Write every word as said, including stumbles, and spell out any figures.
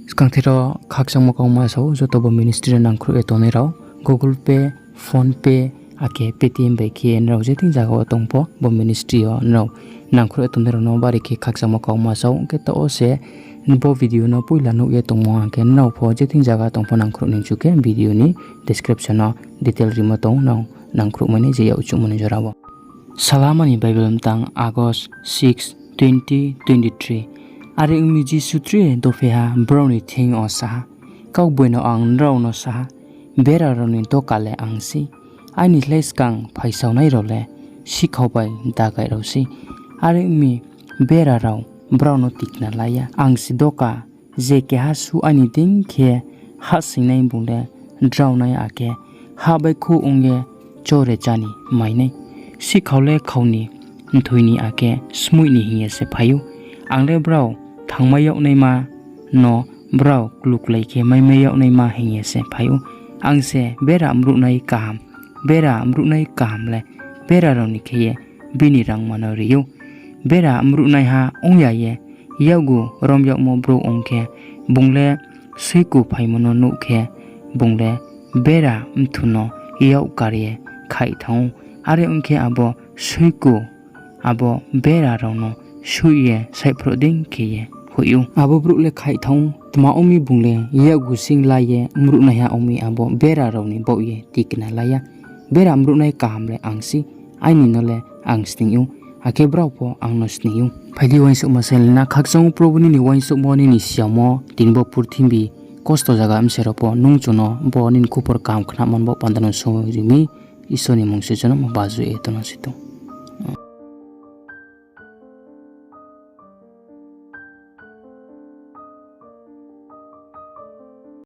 Skangthe ro khakchangmo kauma sa ou, joto bo ministry no nangkhruh ye tongnai rao, Google Pay, PhonePe, akhe Paytm bai khe nrao je thing zaga wo tong pho, bo ministry yo nrao nangkhruh ye tongnai rao no bari khe khakchangmo kauma sa ou. Hing khe taoh wo se bo video no poila nuh ye tongmo hing khe nrao pho je thing zaga tong pho nangkhruh ni chu khe video ni description no detail rimo tong, nrao nangkhruh mai nai je yak chuhmo ni jora wo. Salama ni Bible mtang August six, twenty twenty-three. Are ong mi Jisu tre dopheha brao ni thing yo sa ha, Kaugboino ang nrao no sa ha, bera rao ni doka le ang sei. Aini slái skang phaisaonai rao le sikhao bai dagai rao sei. Are ong mi bera rao brao no tikna la ya. Ang se doka, je keha suh aini deing khe hahsoingnai bung le draonai, akhe hah baihkhouh ong ye chore chá ni mai nai. Sikhao le khau ni, mthoi ni akhe skmoih ni hing ye se phai ou. Ang le brao thangmai yag naima no brao kluklai khe maimai yag naima hing ye se phai ou. Ang se bera mruhnai kaham. Bera mruhnai kaham le bera rao ni khe ye bini rangma no ri ou. Bera mruhnaiha ong ya ye yakgu rom yagmo brouh ong khe, bung le soiku phaimo no nuh khe, bung le bera mthu no yak kar ye khaih thanng ou. Are ong khe, abo soiku abo bera rao no soih ye saihphrouh dei khe ye hoih ou. Abo brouh le khaih thanng ou, tma ong mi bung le yakgu sing la ye mruhnaiha ong mi, abo bera rao ni baoh ye tikna la ya. Bera mruhnai kaham le ang sei, aini no le ang sning ou, akhe brao pho ang no sning ou. Phai di, uaingsouhma sailai na. Khakchang ou Probu nini uaingsouhmo, nini siyaomo, tini bo purthimbi kosto zaga bse rao pho nung chung no bo nini khupor kaham khnamo ni bo panda no soi ri mi. Isor ni mmung se jonom baju ye tong no se tong.